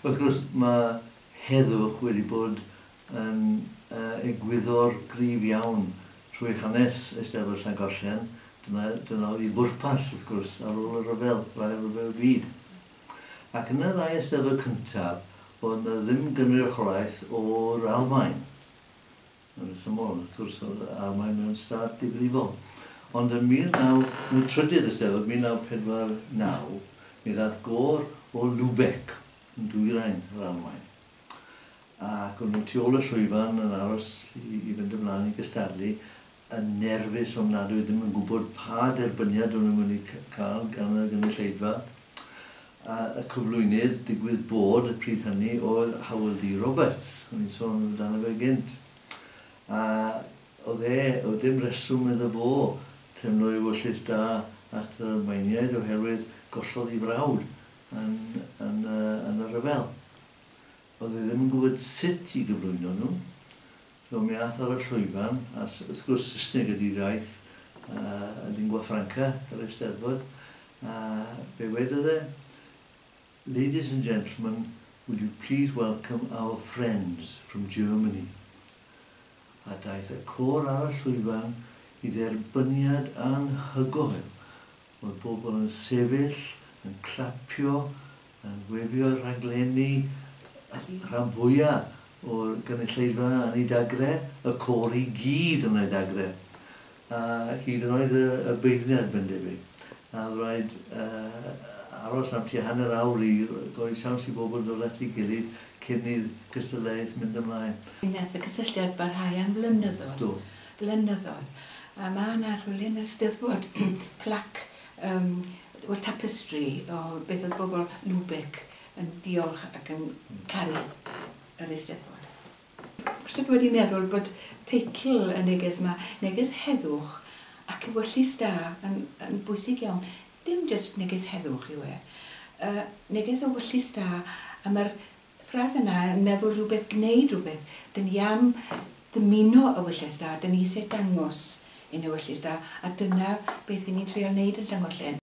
Wrth gwrs, mae heddwch wedi bod yn egwyddor gryf iawn trwy hanes Eisteddfod Llangollen. Dyna oedd ei bwrpas, wrth gwrs, ar ôl y rhyfel, yr Ail Ryfel Byd. Ac yn y ddau Eisteddfod cyntaf, oedd yna ddim gynrychiolaeth o'r Almaen. Yn rhesymol, wrth gwrs, oedd yr Almaen mewn stad difrifol. Ond yn 19, yn y trydydd Eisteddfod, 1949, mi ddaeth gôr o Lübeck, yn dwyrain yr Almaen. Ac o'n nhw tu ôl y llwyfan yn aros i fynd ymlaen i gystadlu, yn nerfus ofnadwy, ddim yn gwybod pa derbyniad o'n nhw'n mynd i cael gan y gynulleidfa. A y cyflwynydd, digwydd bod y pryd hynny, oedd Howell D. Roberts, o'n i'n sôn amdano fe gynt. A oedd e, oedd dim reswm iddo fo teimlo ewyllys da at yr Almaeniaid oherwydd gollodd ei frawd yn y rhyfel. Oedd e ddim yn gwybod sut i gyflwyno nhw, so mi ath ar y llwyfan, a wrth gwrs Saesneg ydy'r iaith, y lingua franca yr Eisteddfod, a be wedodd e? "Ladies and gentlemen, will you please welcome our friends from Germany?" A daeth y côr ar y llwyfan i dderbyniad anhygoel. Oedd bobl yn sefyll, yn clapio, yn wefio rhaglenni, rhan fwyaf o'r gynulleidfa yn ei dagre, y côr i gyd yn ei dagre. A hyd yn oed y beirniad ben debyg. A oedd rhaid aros am tua hanner awr i roi siawns i bobl dod at ei gilydd cyn i'r gystadleuaeth mynd ymlaen. Mi wnaeth y cysylltiad barhau am flynyddoedd. Do. Blynyddoedd. A mae yna rhywle yn y Steddfod plac, wel, tapestry o beth oedd bobl Lübeck yn diolch ac yn caru yr Eisteddfod. Wastad wedi meddwl bod teitl y neges yma, neges heddwch ac ewyllys da yn bwysig iawn. Dim jyst neges heddwch yw e. Neges ewyllys da, a mae'r ffras yna yn meddwl rhywbeth, gwneud rhywbeth. Dyn ni am ddymuno ewyllys da, dyn ni eisiau dangos ein ewyllys da, a dyna beth 'y ni'n treial wneud yn Llangollen.